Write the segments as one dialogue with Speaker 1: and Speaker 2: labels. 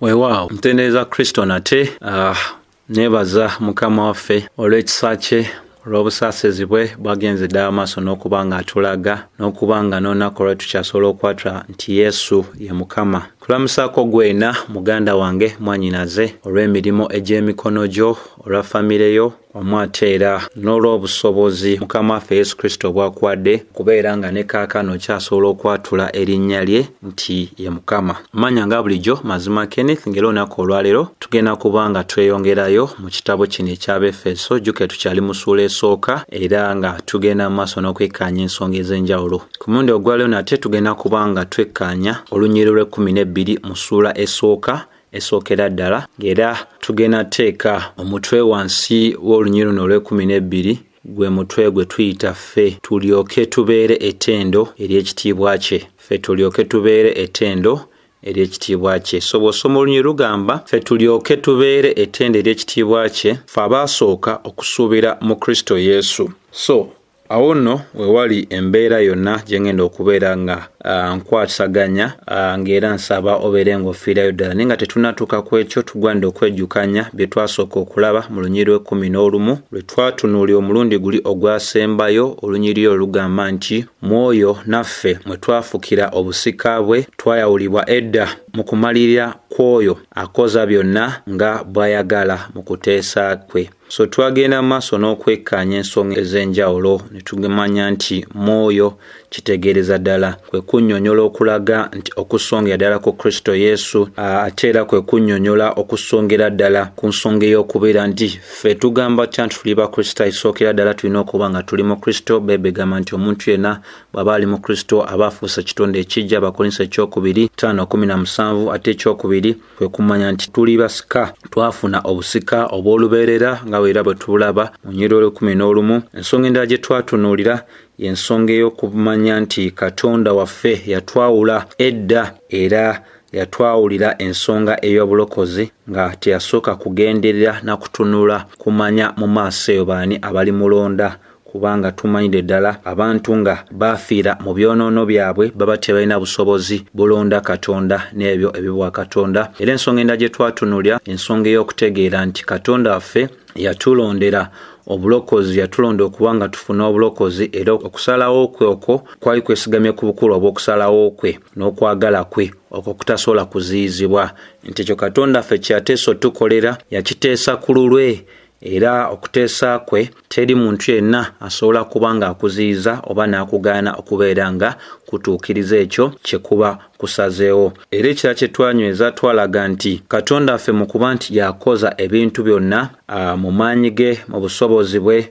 Speaker 1: Weewaawo ntendereza Kristo nate, neebaza Mukama waffe olw'ekisa kye, olw'obusaasizi bwe bwagenze ddala maaso n'okuba nga atulaga, n'okuba nga n'olunaku olwa tukyasobola okwatula nti Yesu ye Mukama. Kulamusaako gwena muganda wange mwannyinaze olw'emirimu egy'emikono gyo, olwa famire yo, wamu ate era n'olw'obusobozi Mukama waffe Yesu Kristo bw'akuwadde okubeera nga ne kaakano okyasobola okwatula erinnya lye nti ye Mukama. Manya nga bulijjo Mazima Kenneth, ng'era olunaku olwaleero tugenda kuba nga tweyongerayo mu kitabo kino eky'Abefeso. Jjukira tukyali mu ssuula esooka era nga tugenda mu maaso n'okwekkaanya ensonga ez'enjawulo. Ku mulundi ogwaleero nate tugenda kuba nga twekkaanya olunyiriri lw'ekkumi n'ebbiri mu ssuula esooka esookera ddala, ng'era tugenda teeka omutwe wansi w'olunyiriri luno olw'ekkumi n'ebbiri, gwe mutwe gwe tuyita ffe tulyoke tubeere ettendo ery'ekitiibwa kye. Ffe tulyoke tubeere ettendo ery'ekitiibwa kye. So bw'osoma olunyiriri lugamba ffe tulyoke tubeere ettendo ery'ekitiibwa kye, ffe abaasooka okusuubira mu Kristo Yesu. So awo nno we wali embeera yonna gye ngenda okubeera nga nkwasaganya, ng'era nsaba obeere ng'ofiirayo ddala. Naye nga tetunnatuuka ku ekyo, tugwanidde okwejjukanya bye twasooka okulaba mu lunyiriri lw'ekkumi n'olumu lwe twatunuulira omulundi guli ogwasembayo. Olunyiriri olwo lugamba nti mwoyo naffe mwe twafukira obusika bwe, twayawulibwa edda mu kumalirira kw'oyo akoza byonna nga bw'ayagala mu kuteesa kwe. So twagenda mu maaso n'okwekkaanya ensonga ez'enjawulo ne tumanya nti mwoyo kitegeereza ddala kwe kunnyonnyola okulaga nti okusongera ddala ku Kristo Yesu, ate era kwe kunnyonnyola okusongera ddala ku nsonga ey'okubeera nti ffe tugamba tya nti tuli Bakristaayo. Sookera ddala tulina okuba nga tuli mu Kristo. Bayibuli egamba nti omuntu yenna bw'aba ali mu Kristo aba afuuse kitonde ekiggya, Abakolinso ekyokubiri 5:17. Ate ekyokubiri kwe kumanya nti tuli basika, twafuna obusika obw'olubeerera nga bwe era bwe tulaba mu lunyiriri olw'ekkumi n'olumu. Ensonga endala gye twatunuulira y'ensonga ey'okumanya nti Katonda waffe yatwawula edda era yatwawulira ensonga ey'obulokozi nga teyasooka kugenderera na kutunula kumanya mu maaso eyo baani abalimulonda, kubanga tumanyidde ddala abantu nga baafiira mu byonoono byabwe baba tebalina busobozi bulonda Katonda n'ebyo ebibwa Katonda. Era ensonga endala gye twatunuulira, ensonga ey'okutegeera nti Katonda waffe yatulondera obulokozi, yatulonda okuba nga tufuna obulokozi, era okusalawo kwe okwo kwali kwesigamye ku bukulu obw'okusalawo kwe n'okwagala kwe okwo kutasobola kuziyizibwa, nti ekyo Katonda ffe kye yateesa otukolera yakiteesa ku lulwe, era okuteesa kwe teri muntu yenna asobola kuba ng'akuziyiza oba n'akugaana okubeera nga kutuukiriza ekyo kye kuba kusazeewo. Era ekirala kye twanyweza, twalaga nti Katonda ffe mu kuba nti yakoza ebintu byonna mu maanyi ge, mu busobozi bwe,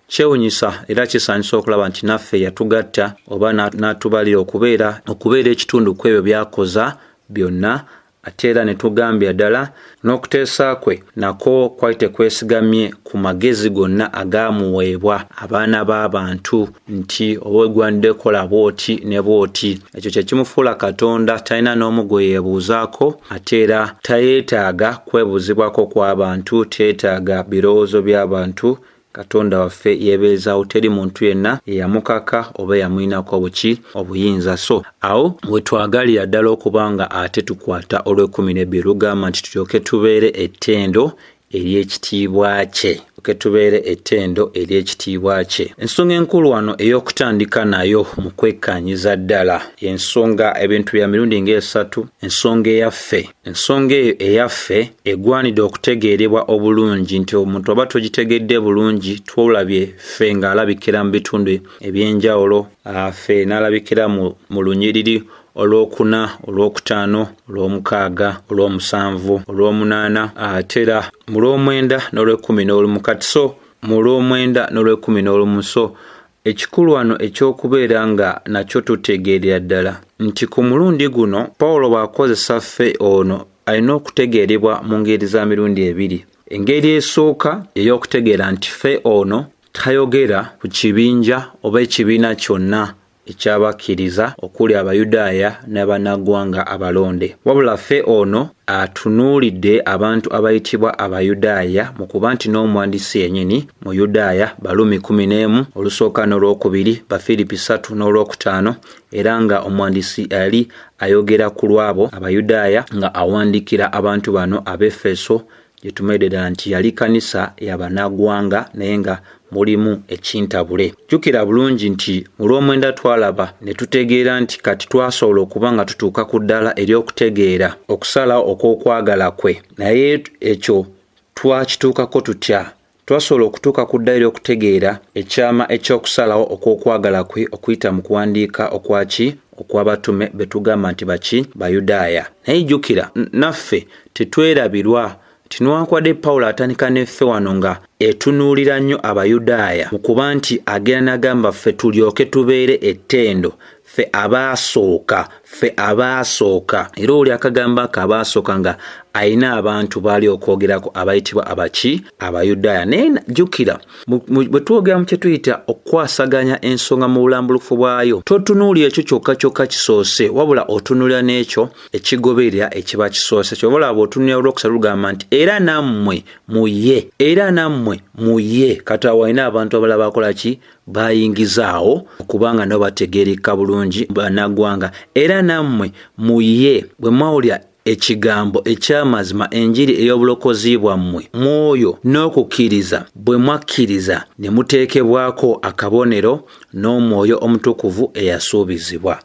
Speaker 1: kyewunyisa era kisanyusa okulaba nti naffe yatugatta oba n'atubalira okubeera ekitundu ku ebyo by'akoza byonna. Ate era ne tugambira ddala n'okuteesa kwe nakwo kwali tekwesigamye ku magezi gonna agaamuweebwa abaana b'abantu nti oba ogwanidde kola bw'oti ne bw'oti. Ekyo kye kimufuula Katonda, talina n'omu gwe yeebuuzaako, ate era tayeetaaga kwebuuzibwako kw'abantu, teyeetaaga birowoozo by'abantu. Katonda waffe yeebeezaawo, teri muntu yenna eyamukaka oba eyamulinako obuki obuyinza. So awo we twagalira ddala okuba nga ate tukwata olw'ekkumi n'ebbiri lugamba nti tulyoke tubeere ettendo ery'ekitiibwa kye, tulyoke tubeere ettendo ery'ekitiibwa kye. Ensonga enkulu wano ey'okutandika nayo mu kwekkaanyiza ddala y'ensonga ebintu bya mirundi ng'esatu. Ensonga eyaffe, ensonga eyo eyaffe egwanidde okutegeerebwa obulungi, nti omuntu aba togitegedde bulungi, twolabye ffe ng'alabikira mu bitundu eby'enjawulo, ffe n'alabikira mu lunyiriri olwokuna, olwokutaano, olwomukaaga, olw'omusanvu, olw'omunaana, ate era mu lw'omwenda n'olw'ekkumi n'olumu. Kati so mu lw'omwenda n'olw'ekkumi n'olumu. So ekikulu wano eky'okubeera nga nakyo tutegeerera ddala nti ku mulundi guno Pawulo bw'akozesa ffe ono alina okutegeerebwa mu ngeri za mirundi ebiri. Engeri esooka ey'okutegeera nti ffe ono tayogera ku kibinja oba ekibiina kyonna ekyabakkiriza okuli Abayudaaya n'Abannaggwanga abalonde. Wabula ffe ono atunuulidde abantu abayitibwa Abayudaaya mu kuba nti n'omuwandiisi yennyini Muyudaaya, Baruumi 11 olusooka n'olwokubiri, Bafiripi 3 n'olwokutaano, era nga omuwandiisi yali ayogera ku lw'abo Abayudaaya nga awandiikira abantu bano Abefeso gye tumanyi ddala nti yali kkanisa ya bannaggwanga naye nga mulimu ekintabule. Jjukira bulungi nti mu lw'omwenda twalaba ne tutegeera nti kati twasobola okuba nga tutuuka ku ddaala ery'okutegeera okusalawo okw'okwagala kwe. Naye ekyo twakituukako tutya? Twasobola okutuuka ku ddaala ery'okutegeera ekyama eky'okusalawo okw'okwagala kwe okuyita mu kuwandiika okwaki okw'abatume be tugamba nti baki Bayudaaya. Naye jjukira naffe tetwerabirwa nti newankubadde Pawulo atandika ne ffe wano nga etunuulira nnyo Abayudaaya mu kuba nti agenda n'agamba ffe tulyoke tubeere ettendo, ffe abaasooka, ffe abaasooka. Era oli akagamba ako abaasooka nga alina abantu baali okwogerako abayitibwa abaki Abayudaaya. Naye jjukira bwe twogera mu kye tuyita okukwasaganya ensonga mu bulambulukufu bwayo, totunuulira ekyo kyokka kyokka kisoose, wabula otunuulira n'ekyo ekigoberera ekiba kisoose. Kyova olaba otunuulira olwokusatu lugamba nti era nammwe mu ye, era nammwe mu ye. Kati awo alina abantu abalala bakola ki? Bayingizaawo okubanga nabo bategeereka bulungi bannaggwanga. Era nammwe mu ye bwe mwawulira ekigambo eky'amazima, enjiri ey'obulokozi bwammwe, mwoyo n'okukkiriza bwe mwakkiriza ne muteekebwako akabonero n'Omwoyo Omutukuvu eyasuubizibwa.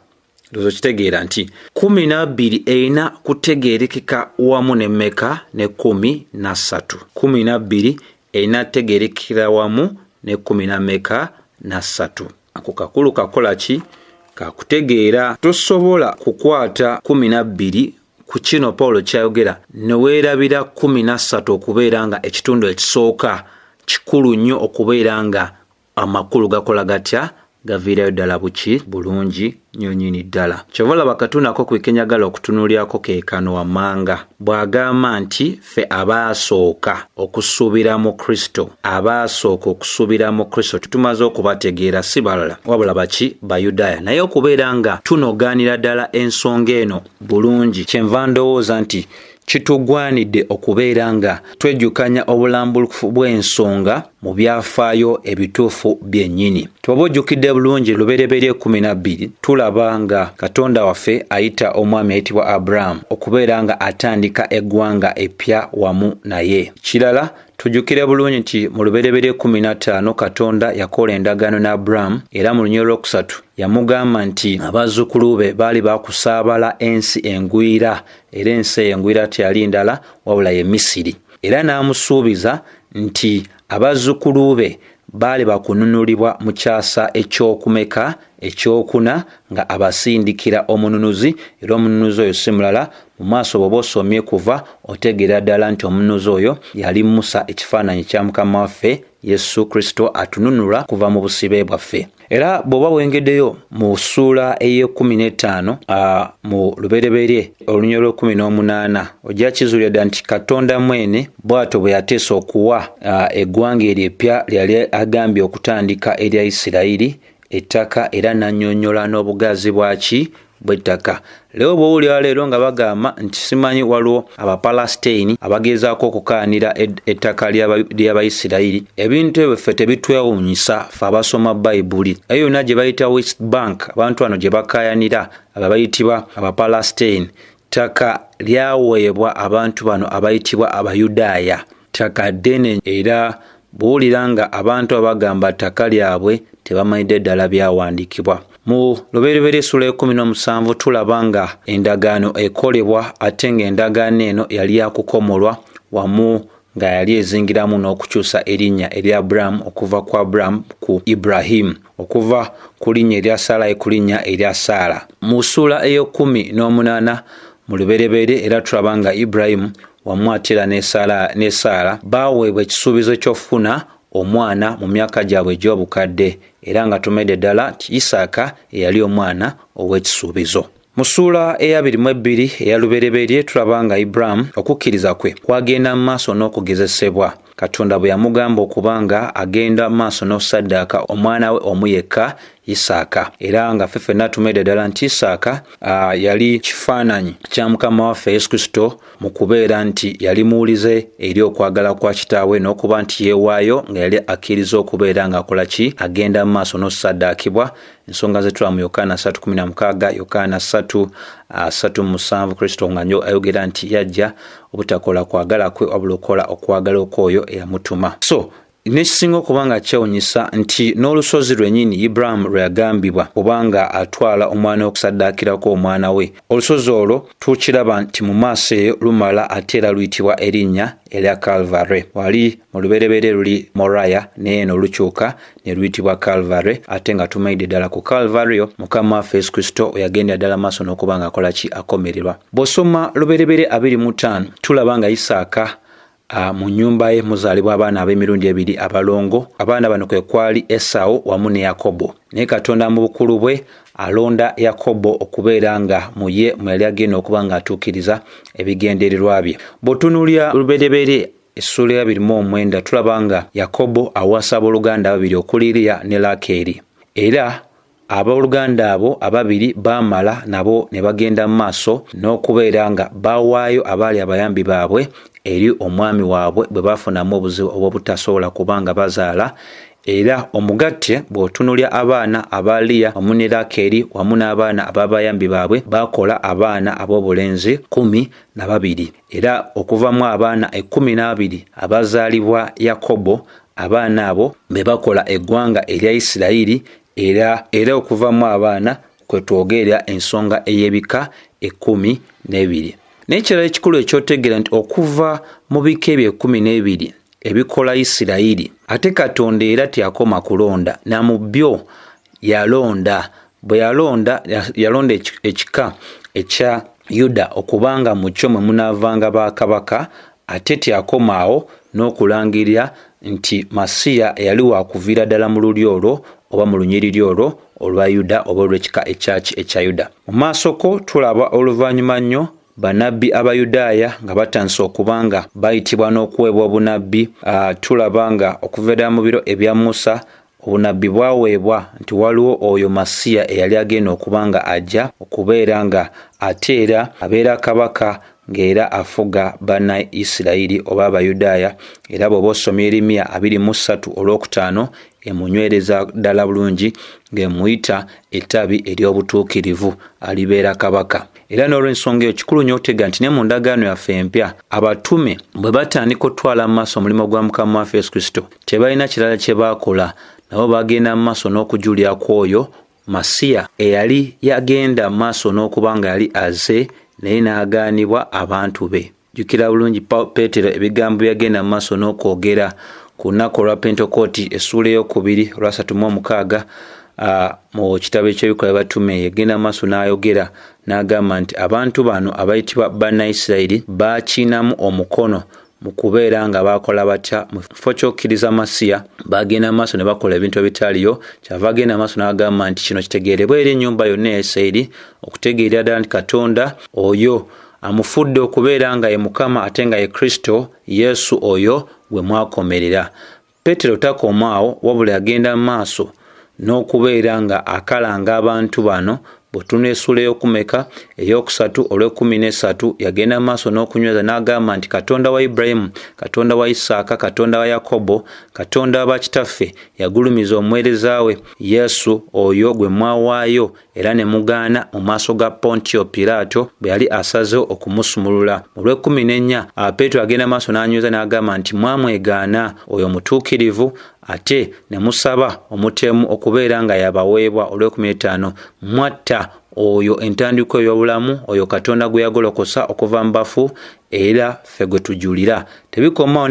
Speaker 1: Ndowooza okitegeera nti 12 erina kutegeerekeka wamu ne mmeka? Ne 13. 12 erina kutegeerekera wamu ne kumi na mmeka? Na ssatu. Ako kakulu kakola ki? Kakutegeera. Tosobola kukwata 12 ku kino Pawulo ky'ayogera ne weerabira 13 okubeera nga ekitundu ekisooka kikulu nnyo okubeera nga amakulu gakola gatya? Gaviirayo ddala buki? Bulungi nnyo nnyini ddala. Kyova olaba akatundu ak'okubiri ke njagala okutunuulirako ke kano wammanga, bw'agamba nti ffe abaasooka okusuubira mu Kristo, abaasooka okusuubira mu Kristo, tumaze okubategeera, si balala wabula baki? Bayudaaya. Naye okubeera nga tunogaanira ddala ensonga eno bulungi, kyenva ndowooza nti kitugwanidde okubeera nga twejjukanya obulambulukufu bw'ensonga mu byafaayo ebituufu byennyini. Tewaba ojjukidde bulungi Lubereberye 12, tulaba nga Katonda waffe ayita omwami ayitibwa Abramu okubeera nga atandika eggwanga eppya wamu naye. Kirala, tujjukire bulungi nti mu Lubereberye 15 Katonda yakola endagaano ne Abramu, era mu lunyiriri olwokusatu yamugamba nti abazzukulu be baali bakusaabala ensi engwira, era ensi eyo engwira teyali ndala wabula ye Misiri. Era n'amusuubiza nti abazzukulu be baali bakununulibwa mu kyasa eky'okumeka ekyokuna nga abasindikira omununuzi, era omununuzi oyo si mulala. Mu maaso bw'oba osomye kuva otegeera ddala nti omununuzi oyo yali Musa, ekifaananyi kya Mukama waffe Yesu Kristo atununula kuva mu busibe bwaffe. Era bw'oba wengeddeyo mu ssuula ey'ekkumi n'ettaano mu Lubereberye olunyiriri lw'ekkumi n'omunaana, ojja kizuulira ddala nti Katonda mwene bw'atyo bwe yateesa okuwa eggwanga eryo eppya lyali agambye okutandika erya Isirayiri ettaka, era n'annyonnyola n'obugazi bwaki bw'ettaka. Leero bw'owulira leero nga bagamba nti simanyi waliwo Abapalasiteini abagezaako okukaanira ettaka ly'Abayisirayiri, ebintu ebyo ffe tebitwewuunyisa ffe abasoma Bayibuli. Eyo yonna gye bayita West Bank, abantu bano gye bakaayanira abo abayitibwa Abapalasiteini, ttaka lyaweebwa abantu bano abayitibwa Abayudaaya. Ttaka ddene, era bw'owulira nga abantu abagamba ttaka lyabwe tebamanyidde ddala byawandiikibwa. Mu Lubereberye essuula y'ekkumi n'omusanvu tulaba nga endagaano ekolebwa, ate ng'endagaano eno yali ya kukomolwa wamu nga yali ezingiramu n'okukyusa erinnya erya Aburamu okuva ku Aburamu ku Ibrahimu, okuva ku linnya erya Salaayi ku linnya erya Saala. Mu ssuula ey'ekkumi n'omunaana mu Lubereberye era tulaba nga Ibulayimu wamu ate era ne Saala baaweebwa ekisuubizo ky'okufuna omwana mu myaka gyabwe egy'obukadde, era nga tumedde ddala nti Isaaka eyali omwana ow'ekisuubizo. Mu ssuula ey'abiri mu ebbiri eya Lubereberye tulaba nga Ibulaamu okukkiriza kwe kwagenda mu maaso n'okugezesebwa. Katonda bwe yamugamba okuba nga agenda maaso n'okusaddaaka omwana we omu yekka Isaaka. Era nga ffe ffenna tumedde ddala nti Isaaka yali kifaananyi kya Mukama waffe Yesu Kristo mu kubeera nti yali muwulize eri okwagala kwa kitaawe n'okuba nti yeewaayo nga yali akkiriza okubeera ng'akola ki, agenda mu maaso n'okusaddaakibwa. Ensonga ze tulaba mu Yokaana 3:16, Yokaana 3:37, Kristo nga ayogera nti yajja obutakola kwagala kwe wabula okukola okwagala okw'oyo eyamutuma. So n'ekisinga okuba nga kyewunyisa nti n'olusozi lwennyini Ibulaamu lwe yagambibwa kubanga atwala omwana okusaddaakirako omwana we, olusozi olwo tukiraba nti mu maaso eyo lumala ate era luyitibwa erinnya erya Calvary. Wali mu lubereberye luli Moriah, naye eno lukyuka ne luyitibwa Calvary, ate nga tumanyidde ddala ku Calvary Mukama waffe Yesu Kristo yagendera ddala maaso n'okuba nga akola ki, akomererwa. Bw'osoma Lubereberye 25 tulaba nga Isaaka mu nnyumba ye muzaalibwa abaana ab'emirundi ebiri abalongo. Abaana bano kwe kwali Esawu wamu ne Yakobo, naye Katonda mu bukulu bwe alonda Yakobo okubeera nga mu ye mwe yali agenda okuba ng'atuukiriza ebigendererwa bye. Bw'otunuulira Lubereberye essuula ya 29 tulaba nga Yakobo awasa abooluganda ababiri okuli Liya ne Laakeeri, era abooluganda abo ababiri baamala nabo ne bagenda mu maaso n'okubeera nga baawaayo abaali abayambi baabwe eri omwami waabwe bwe baafunamu obuzibu obw'obutasobola kuba nga bazaala. Era omugatte bw'otunuulira abaana aba Liya wamu ne Laakeeri wamu n'abaana ab'abayambi baabwe baakola abaana ab'obulenzi 12, era okuvamu abaana 12 abazaalibwa Yakobo, abaana abo be bakola eggwanga erya Isirayiri, era okuvamu abaana kwe twogerera ensonga ey'ebika 12. Naye ekirala ekikulu ekyotegeera nti okuva mu bika ebyo 12 ebikola Isirayiri, ate Katonda era teyakoma kulonda, na mu byo yalonda. Bwe yalonda, yalonda ekika ekya Yuda okubanga mu kyo mwe munaavanga bakabaka, ate teyakoma awo n'okulangirira nti Masiya yali wakuviira ddala mu lulyo olwo oba mu lunyiriri olwo olwa Yuda oba olw'ekika ekyaki ekya Yuda. Mu maaso ko tulaba oluvannyuma nnyo bannabbi Abayudaaya nga batandise okuba nga bayitibwa n'okuweebwa obunabbi. Tulaba nga okuva ddala mu biro ebya Musa obunabbi bwaweebwa nti waliwo oyo Masiya eyali agenda okuba nga ajja okubeera nga ate era abeera kabaka ng'era afuga Bannaisirayiri oba Abayudaaya. Era bw'oba osomye Yeremiya 23 olwokutaano emunywereza ddala bulungi ng'emuyita ettabi ery'obutuukirivu, alibeera kabaka. Era n'olw'ensonga eyo kikulu nnyo okutegeera nti ne mu ndagaano yaffe empya abatume bwe batandika okutwala mu maaso omulimu gwa Mukama waffe Yesu Kristo tebalina kirala kye baakola, nabo bagenda mu maaso n'okujulira kw'oyo Masiya eyali yagenda mu maaso n'okuba nga yali aze naye n'agaanibwa abantu be. Jjukira bulungi Peetero ebigambo bye yagenda mu maaso n'okwogera ku lunaku olwa Pentekooti essuula ey'okubiri olwasatu mu omukaaga mu kitabo eky'Ebikolwa by'Abatume. Yagenda mu maaso n'ayogera n'agamba nti abantu bano abayitibwa Bannaisirayiri baakiinamu omukono mu kubeera nga baakola batya mu kifo ky'okukkiriza Masiya, baagenda mu maaso ne bakola ebintu ebitaliyo. Kyava agenda mu maaso n'agamba nti kino kitegeerebwe eri ennyumba yonna eya Isirayiri, okutegeerera ddala nti Katonda oyo amufudde okubeera nga ye Mukama ate nga ye Kristo Yesu oyo gwe mwakomerera. Peetero takoma awo, wabula agenda mu maaso n'okubeera nga akalanga abantu bano. Bwe tuneesuula ey'okumeka ey'okusatu olw'ekkumi n'esatu, yagenda mu maaso n'okunyweza n'agamba nti Katonda wa Ibulayimu, Katonda wa Isaaka, Katonda wa Yakobo, Katonda wa bakitaffe yagulumiza omuweereza we Yesu oyo gwe mwawaayo era ne mugaana mu maaso ga Pontiyo Piraato bwe yali asazeewo okumusumulula. Mu lw'ekkumi n'ennya, Peetero agenda maaso n'anyweza n'agamba nti mwamwegaana oyo omutuukirivu ate ne musaba omutemu okubeera nga yabaweebwa. Olw'ekkumi n'ettaano, mwatta oyo entandikwa ey'obulamu, oyo Katonda gwe yagolokosa okuva mu bafu, era ffe gwe tujulira. Tebikomawo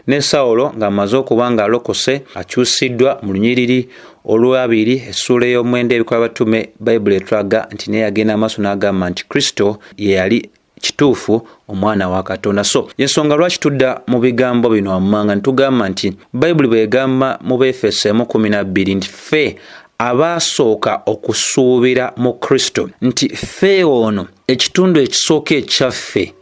Speaker 1: ne Sawulo ng'amaze okuba ng'alokose akyusiddwa mu lunyiriri olwabiri essuula ey'omwenda Ebikolwa By'Abatume, Bayibuli etulaga nti naye yagenda maaso n'agamba nti Kristo ye yali kituufu omwana wa Katonda. So ensonga lwaki tudda mu bigambo bino wammanga ne tugamba nti Bayibuli bw'egamba mu Beefeso 12 nti ffe Abaasooka okusuubira mu Kristo, nti ffe ono ekitundu ekisooka ekyaffe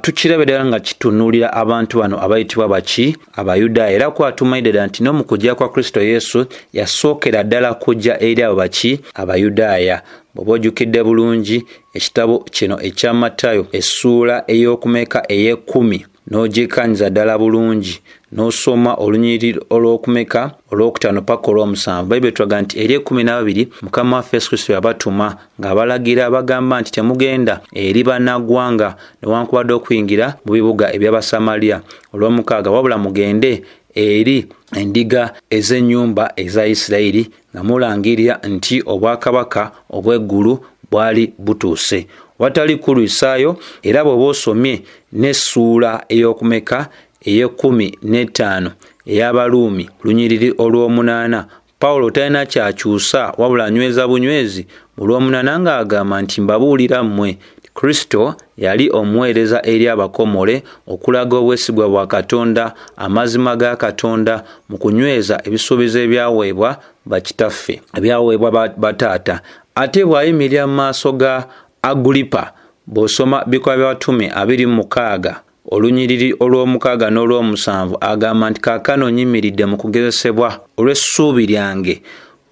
Speaker 1: tukiraba ddala nga kitunuulira abantu bano abayitibwa baki? Abayudaaya. Era kuba tumanyidde ddala nti n'omu kujja kwa Kristo Yesu yasookera ddala kujja eri abo baki? Abayudaaya. Bw'oba ojjukidde bulungi ekitabo kino ekya Matayo essuula ey'okumeka ey'ekkumi, n'ogyekanyiza ddala bulungi n'osoma olunyiriri olw'okumeka olwokutaano paka olw'omusanvu, Bayibuli etulaga nti eri 12 Mukama waffe Yesu Kristo yabatuma ng'abalagira bagamba nti temugenda eri bannaggwanga newankubadde okuyingira mu bibuga eby'Abasamaliya. Olw'omukaaga, wabula mugende eri endiga ez'ennyumba eza Isirayiri nga mulangirira nti obwakabaka obw'eggulu bwali butuuse. Watali kulwisaayo, era bw'oba osomye n'essuula ey'okumeka ey'e15 ey'Abaruumi lunyiriri olw'omunaana, Pawulo talina kyakyusa wabula anyweza bunywezi mu lw'omunaana ng'agamba nti mbabuulira mmwe Kristo yali omuweereza eri abakomole okulaga obwesigwa bwa Katonda, amazima ga Katonda mu kunyweza ebisuubizo ebyaweebwa bakitaffe, ebyaweebwa bataata. Ate bw'ayimirira mu maaso ga Agulipa, bw'osoma Bikolwa by'Abatume 26 olunyiriri olw'omukaaga n'olw'omusanvu, agamba nti kaakano nnyimiridde mu kugezesebwa olw'essuubi lyange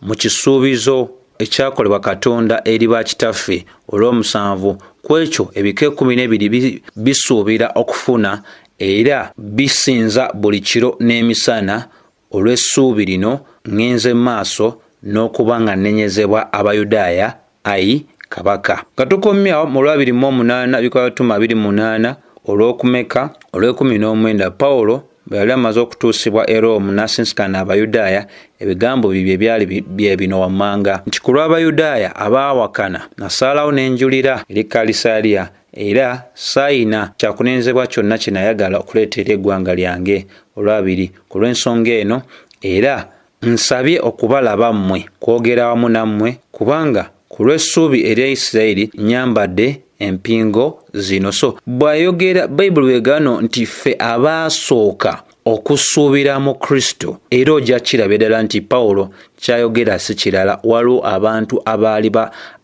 Speaker 1: mu kisuubizo ekyakolebwa Katonda eri bakitaffe. Olw'omusanvu, ku ekyo ebika 12 bisuubira okufuna era bisinza buli kiro n'emisana. Olw'essuubi lino ŋŋenze maaso n'okuba nga nnenyezebwa Abayudaaya, ayi kabaka. Nga tukomyawo mu lwabiri mu omunaana, Bikolwa by'Abatume 28 olw'okumeka olw'ekumi n'omwenda, Pawulo bwe yali amaze okutuusibwa e Roomu n'asinsikana Abayudaaya, ebigambo bye byali bye bino wammanga nti ku lw'Abayudaaya abaawakana nasaalawo ne njulira eri Kalisaaliya, era saayina kyakunenzebwa kyonna kye nayagala okuleetera eggwanga lyange. Olwabiri, ku lw'ensonga eno era nsabye okubalaba mmwe, kwogera wamu nammwe, kubanga ku lw'essuubi erya Isirayiri nnyambadde empingo zino. So bw'ayogera Bayibuli bw'egano nti ffe abaasooka okusuubira mu Kristo, era ojja kirabira ddala nti Pawulo ky'ayogera si kirala, waliwo abantu abaali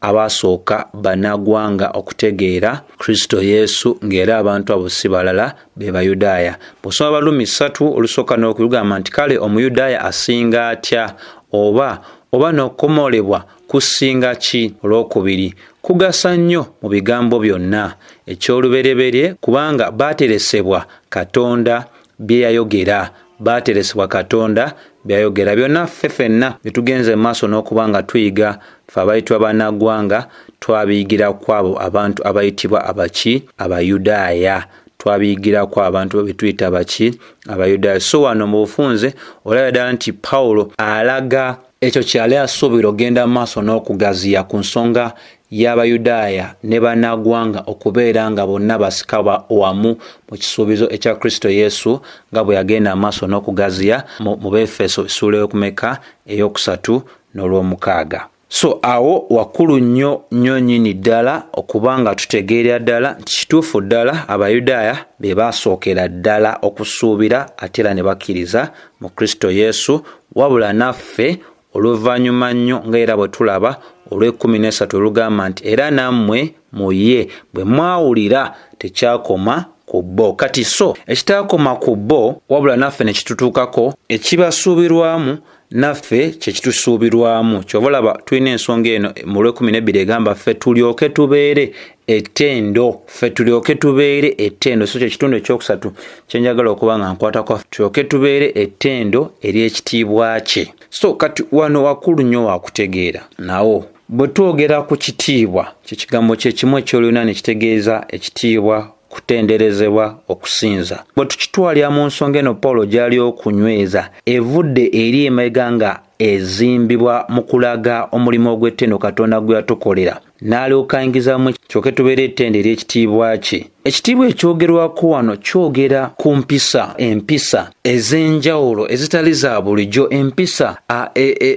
Speaker 1: abaasooka bannaggwanga okutegeera Kristo Yesu, ng'era abantu abo si balala be Bayudaaya. Bw'osoma Abaruumi 3 olusooka n'okulugamba nti kale Omuyudaaya asinga atya, oba n'okukomolebwa kusinga ki? Olwokubiri, kugasa nnyo mu bigambo byonna. Eky'olubereberye, kubanga baateresebwa Katonda bye yayogera, baateresebwa Katonda byayogera. Byonna ffe ffenna bye tugenze mu maaso n'okuba nga tuyiga, ffe abayitibwa bannaggwanga twabiyigira ku abo abantu abayitibwa abaki? Abayudaaya. Twabiyigirako abantu be tuyita baki? Abayudaaya. So wano mu bufunze olaba ddala nti Pawulo alaga ekyo kyali asuubira okugenda mu maaso n'okugaziya ku nsonga y'Abayudaaya ne bannaggwanga okubeera nga bonna basika wamu mu kisuubizo ekya Kristo Yesu, nga bwe yagenda mu maaso n'okugaziya mu Befeso essuula ey'okumeka ey'okusatu n'olw'omukaaga. So awo wakulu nnyo nnyo nnyini ddala okuba nga tutegeerera ddala nti kituufu ddala Abayudaaya be baasookera ddala okusuubira ate era ne bakkiriza mu Kristo Yesu, wabula naffe oluvannyuma nnyo nga era bwe tulaba olw'ekkumi n'esatu olugamba nti era nammwe mu ye bwe mwawulira tekyakoma ku bo. Kati so ekitaakoma ku bo wabula naffe ne kitutuukako, ekibasuubirwamu naffe kye kitusuubirwamu. Ky'ova olaba tulina ensonga eno mu lw'ekkumi n'ebbiri egamba ffe tulyoke tubeere ettendo, ffe tulyoke tubeere ettendo. So kye kitundu ekyokusatu kye njagala okuba nga nkwatako, tulyoke tubeere ettendo ery'ekitiibwa kye. So kati wano wakulu nnyo wakutegeera nawo bwe twogera ku kitiibwa, kye kigambo kye kimu eky'Oluyonaani ekitegeeza ekitiibwa, kutenderezebwa, okusinza. Bwe tukitwalira mu nsonga eno Pawulo gy'ali okunyweza, evudde eri emabega nga ezimbibwa mu kulaga omulimu ogw'ettendo Katonda gwe yatukolera, n'alyoka ayingizamu kyoke tubeere ettendo ery'ekitiibwa kye. Ekitiibwa ekyogerwako wano kyogera ku mpisa, empisa ez'enjawulo ezitali za bulijjo, empisa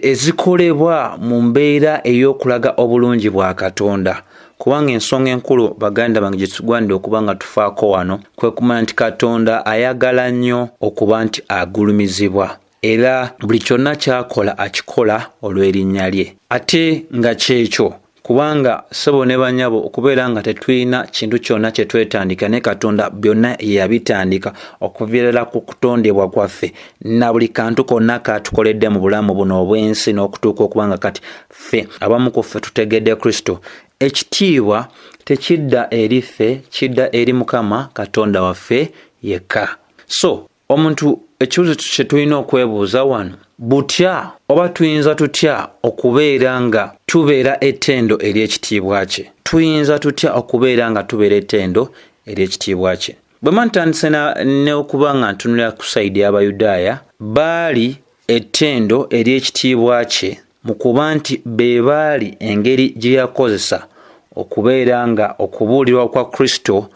Speaker 1: ezikolebwa mu mbeera ey'okulaga obulungi bwa Katonda. Kubanga ensonga enkulu baganda bange gye tugwanidde okuba nga tufaako wano kwe kumanya nti Katonda ayagala nnyo okuba nti agulumizibwa. era buli kyonna ky'akola akikola olw'erinnya lye. Ate nga kyekyo, kubanga ssebo ne bannyabo, okubeera nga tetulina kintu kyonna kye twetandika, naye Katonda byonna ye yabitandika okuviira ddala ku kutondebwa kwaffe na buli kantu konna k'atukoledde mu bulamu buno obw'ensi n'okutuuka okuba nga kati ffe abamu ku ffe tutegedde Kristo. Ekitiibwa tekidda eri ffe, kidda eri Mukama Katonda waffe yekka. So omuntu ekibuuzo kye tulina okwebuuza wano, butya oba tuyinza tutya okubeera nga tubeera ettendo ery'ekitiibwa kye? Tuyinza tutya okubeera nga tubeera ettendo ery'ekitiibwa kye? Bwe mba ntandise n'okuba nga ntunulira ku sayidi y'Abayudaaya, baali ettendo ery'ekitiibwa kye mu kuba nti be baali engeri gye yakozesa okubeera nga okubuulirwa kwa Kristo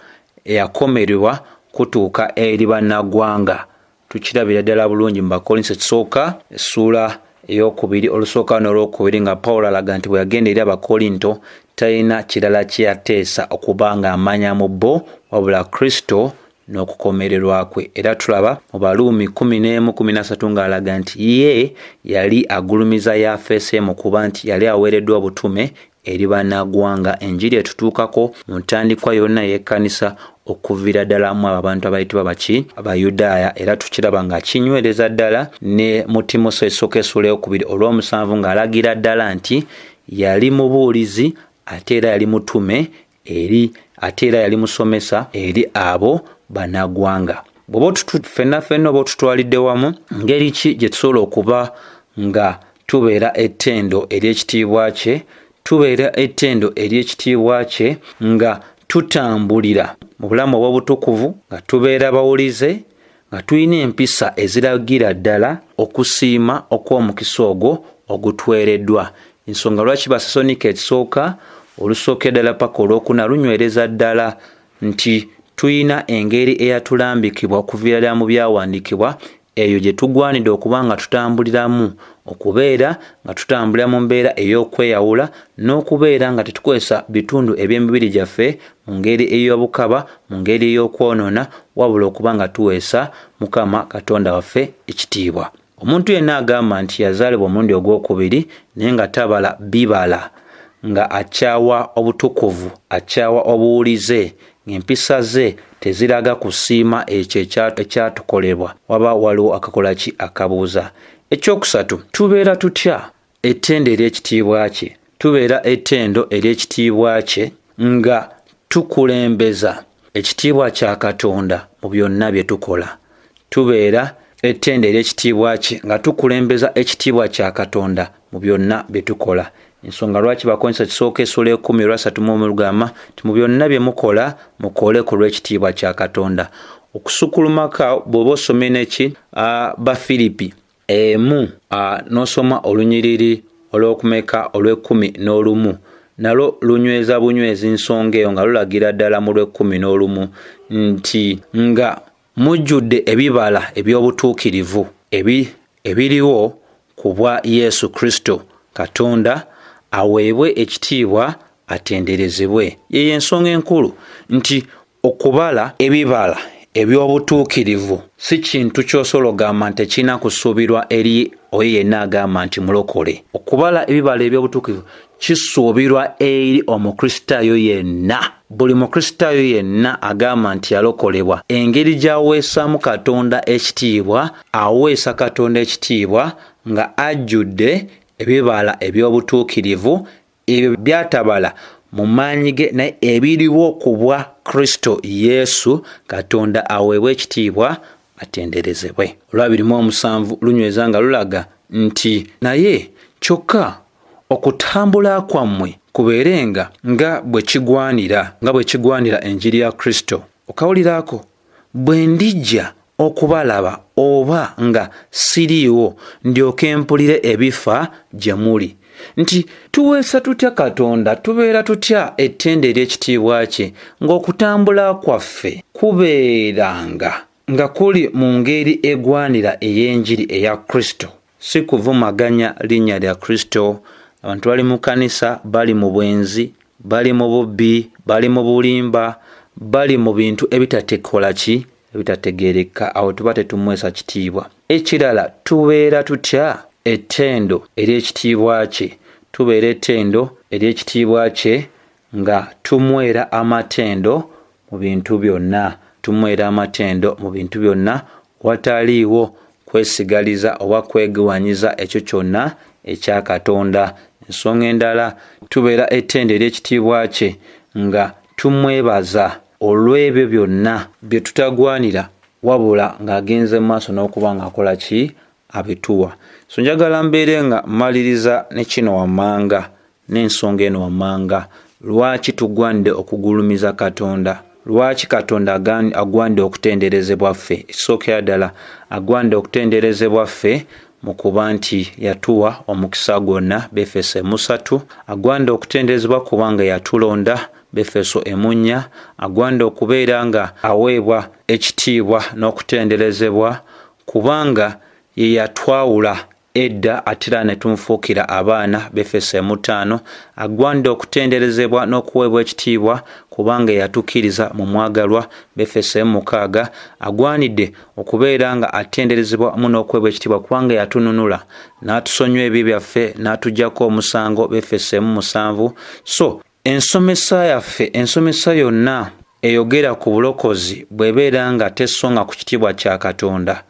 Speaker 1: eyakomererwa kutuuka eri bannaggwanga. Tukirabira ddala bulungi mu Bakkolinso ekisooka essuula ey'okubiri olusooka n'olwokubiri, nga Pawulo alaga nti bwe yagenda eri Abakkolinto talina kirala kye yateesa okuba ng'amanya mu bo wabula Kristo n'okukomererwa kwe. Era tulaba mu Baruumi 11:13 ng'alaga nti ye yali agulumiza yafeesi mu kuba nti yali aweereddwa obutume eri bannaggwanga. Enjiri etutuukako mu ntandikwa yonna ey'ekkanisa okuviira ddala mu abo abantu abayitibwa baki? Abayudaaya. Era tukiraba nga kinywereza ddala ne mu Timoseewo esooka essuula ey'okubiri olw'omusanvu ng'alagira ddala nti yali mubuulizi ate era yali mutume eri, ate era yali musomesa eri abo bannaggwanga. Bw'oba ffenna ffenna oba otutwalidde wamu, ngeri ki gye tusobola okuba nga tubeera ettendo ery'ekitiibwa kye? Tubeera ettendo ery'ekitiibwa kye nga tutambulira mu bulamu obw'obutukuvu, nga tubeera bawulize, nga tulina empisa eziragira ddala okusiima okw'omukisa ogwo ogutwereddwa. Ensonga lwaki Basessaloniika ekisooka olusooka ddala paka olwokuna lunywereza ddala nti tulina engeri eyatulambikibwa okuviira ddala mu byawandiikibwa eyo gye tugwanidde okuba nga tutambuliramu, okubeera nga tutambulira mu mbeera ey'okweyawula n'okubeera nga tetukozesa bitundu eby'emibiri gyaffe mu ngeri ey'obukaba, mu ngeri ey'okwonoona, wabula okuba nga tuweesa Mukama Katonda waffe ekitiibwa. Omuntu yenna agamba nti yazaalibwa omulundi ogwokubiri naye nga tabala bibala, nga akyawa obutukuvu, akyawa obuwulize, ng'empisa ze teziraga kusiima ekyo ekyatukolebwa, waba waliwo akakola ki akabuuza. Ekyokusatu, tubeera tutya ettendo ery'ekitiibwa kye? Tubeera ettendo ery'ekitiibwa kye nga tukulembeza ekitiibwa kya Katonda mu byonna bye tukola. Tubeera ettendo ery'ekitiibwa kye nga tukulembeza ekitiibwa kya Katonda mu byonna bye tukola. Ensonga lwaki Bakolinso ekisooka essuula ekumi olwasatu mu omu lugamba nti mu byonna bye mukola mukole ku lw'ekitiibwa kya Katonda. Okusukulumako bw'oba osomye neki Bafiripi emu n'osoma olunyiriri olw'okumeka olw'ekkumi n'olumu, nalwo lunyweza bunywezi nsonga eyo nga lulagira ddala mu lw'ekkumi n'olumu nti nga mujjudde ebibala eby'obutuukirivu ebiriwo ku bwa Yesu Kristo, Katonda aweebwe ekitiibwa atenderezebwe. Yeyo ensonga enkulu nti okubala ebibala eby'obutuukirivu si kintu ky'osobola okugamba nti tekirina kusuubirwa eri oyo yenna agamba nti mulokole. Okubala ebibala eby'obutuukirivu kisuubirwa eri Omukristaayo yenna. Buli Mukristaayo yenna agamba nti yalokolebwa, engeri gy'aweesaamu Katonda ekitiibwa, aweesa Katonda ekitiibwa nga ajjudde ebibala eby'obutuukirivu ebyo byatabala mu maanyi ge naye ebiriwo ku bwa Kristo Yesu, Katonda aweebwe ekitiibwa atenderezebwe. Olwabiri mu omusanvu lunyweza nga lulaga nti naye kyokka okutambula kwammwe kubeerenga nga bwe kigwanira, nga bwe kigwanira enjiri ya Kristo. Okawuliraako, bwe ndijja okubalaba oba nga siriiwo ndyoke mpulire ebifa gye muli. Nti tuweesa tutya Katonda, tubeera tutya ettendo ery'ekitiibwa kye ng'okutambula kwaffe kubeeranga nga kuli mu ngeri egwanira ey'enjiri eya Kristo. Si kuvumaganya linnya lya Kristo. Abantu bali mu kkanisa, bali mu bwenzi, bali mu bubbi, bali mu bulimba, bali mu bintu ebitatekola ki ebitategeerekeka, awo tuba tetumwesa kitiibwa. Ekirala, tubeera tutya ettendo ery'ekitiibwa kye? Tubeera ettendo ery'ekitiibwa kye nga tumwera amatendo mu bintu byonna. Tumwera amatendo mu bintu byonna wataliiwo kwesigaliza oba kwegewanyiza ekyo kyonna ekya Katonda. Ensonga endala, tubeera ettendo ery'ekitiibwa kye nga tumwebaza olw'ebyo byonna bye tutagwanira, wabula ng'agenze mu maaso n'okuba ng'akola ki? Abituwa. So njagala mbeere nga mmaliriza ne kino wammanga, n'ensonga eno wammanga. Lwaki tugwanidde okugulumiza Katonda? Lwaki Katonda agwanidde okutenderezebwa ffe? Ekisookera ddala, agwanidde okutenderezebwa ffe mu kuba nti yatuwa omukisa gwonna, Befeso 3. Agwanidde okutenderezebwa kubanga yatulonda, Befeso 4. Agwanidde okubeera nga aweebwa ekitiibwa n'okutenderezebwa kubanga ye yatwawula edda ate era ne tumufuukira abaana, Befeso 5. Agwanidde okutenderezebwa n'okuweebwa ekitiibwa kubanga yatukkiriza mu mwagalwa, Befeso 6. Agwanidde okubeera nga atenderezebwa mu n'okuweebwa ekitiibwa kubanga yatununula n'atusonyiwa ebibi byaffe n'atuggyako omusango, Befeso 7. So ensomesa yaffe, ensomesa yonna eyogera ku bulokozi bw'ebeera nga tesonga ku kitiibwa kya Katonda,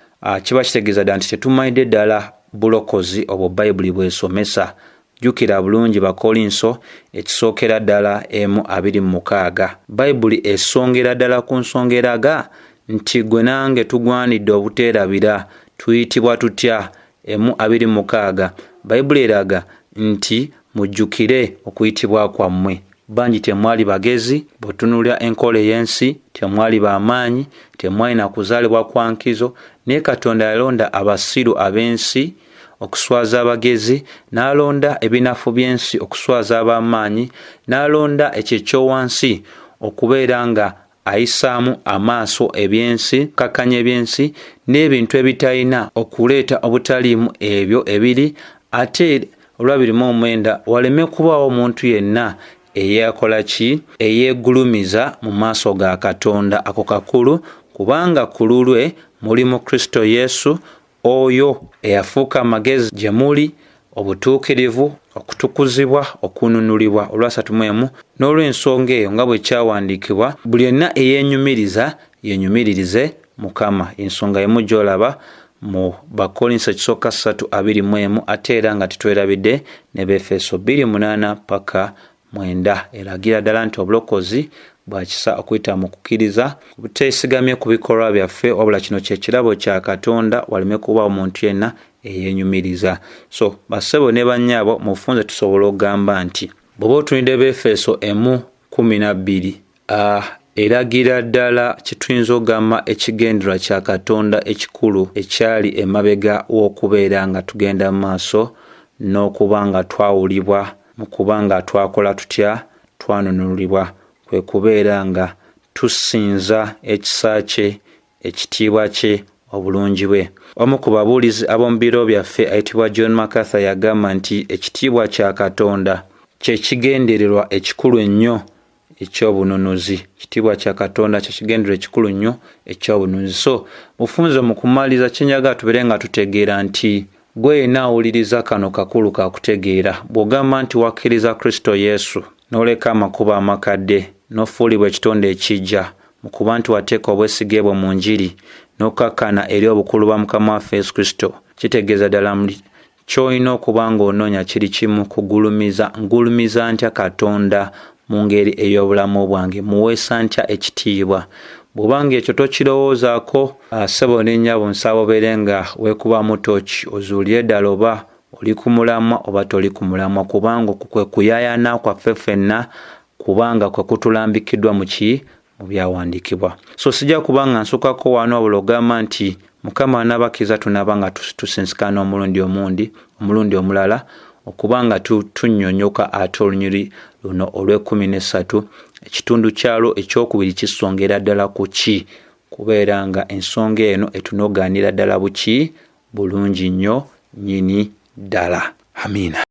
Speaker 1: kiba kitegeeza ddala nti tetumanyidde ddala bulokozi obwo Bayibuli bw'esomesa. Jjukira bulungi Bakolinso ekisookera ddala 1:26. Bayibuli esongera ddala ku nsonga eraga nti gwe nange tugwanidde obuteerabira tuyitibwa tutya. 1:26. Bayibuli eraga nti mujjukire okuyitibwa kwammwe. Bangi temwali bagezi, bw'otunuulira enkola ey'ensi, temwali b'amaanyi, temwalina kuzaalibwa kwa nkizo, naye Katonda yalonda abasiru ab'ensi okuswaza abagezi, n'alonda ebinafu by'ensi okuswaza ab'amaanyi, n'alonda ekyo ekyowansi okubeera nga ayisaamu amaaso ebyensi, kakkanya ebyensi n'ebintu ebitalina okuleeta obutaliimu ebyo ebiri, ate olwabiri mu omwenda waleme kubaawo omuntu yenna eyeekola ki, eyeegulumiza mu maaso ga Katonda. Ako kakulu, kubanga ku lulwe muli mu Kristo Yesu, oyo eyafuuka amagezi gye muli, obutuukirivu, okutukuzibwa, okununulibwa. Olwasatu mu emu, n'olw'ensonga eyo nga bwe kyawandiikibwa, buli yenna eyeenyumiriza yeenyumiririze Mukama. Ensonga emu gy'olaba mu Bakolinso ekisooka 3:21, ate era nga tetwerabidde ne Befeso 2:8 paka 9, eragira ddala nti obulokozi bwa kisa okuyita mu kukkiriza, buteesigamye ku bikolwa byaffe, wabula kino kye kirabo kya Katonda, waleme kubaawo omuntu yenna eyeenyumiriza. So bassebo ne bannyabo, mu bufunze tusobola okugamba nti bw'oba otunulidde Befeso 1:12, eragira ddala kye tuyinza okugamba ekigendererwa kya Katonda ekikulu ekyali emabega w'okubeera nga tugenda mu maaso n'okuba nga twawulibwa mu kuba nga twakola tutya, twanunulibwa, kwe kubeera nga tusinza ekisa kye, ekitiibwa kye, obulungi bwe. Omu ku babuulizi ab'omu biro byaffe ayitibwa John MacArthur yagamba nti ekitiibwa kya Katonda kye kigendererwa ekikulu ennyo ekyobununuzi. Ekitiibwa kya Katonda kye kigendererwa ekikulu nnyo ekyobununuzi. So mufunze mu kumaliriza, kye njagala tubeere nga tutegeera nti gwe yenna awuliriza kano kakulu ka kutegeera. Bw'ogamba nti wakkiriza Kristo Yesu n'oleka amakubo amakadde n'ofuulibwa ekitonde ekijja mu kuba nti wateeka obwesige bwo mu njiri n'okkakkana eri obukulu bwa Mukama waffe Yesu Kristo, kitegeeza ddala ky'olina okuba ng'onoonya kiri kimu, kugulumiza. Ngulumiza ntya Katonda mu ngeri ey'obulamu bwange? Muweesa ntya ekitiibwa? Bw'oba ng'ekyo tokirowoozaako, ssebo ne nnyabo, nsaba obeere nga weekubamu tooki ozuulire ddala oba oli ku mulamwa oba toli ku mulamwa, kubanga okwo kwe kuyaayana kwaffe ffenna, kubanga kwe kutulambikiddwa mu ki? Mu byawandiikibwa. So sijja kuba nga nsukako wano, wabula ogamba nti Mukama anaabakkiriza tunaaba nga tusinsikana omulundi omulala, okuba nga tunnyonnyoka ate olunyiriri luno olw'ekkumi n'essatu, ekitundu kyalwo ekyokubiri kisongera ddala ku ki? Kubeera nga ensonga eno etunogaanira ddala buki? Bulungi nnyo nnyini ddala. Amiina.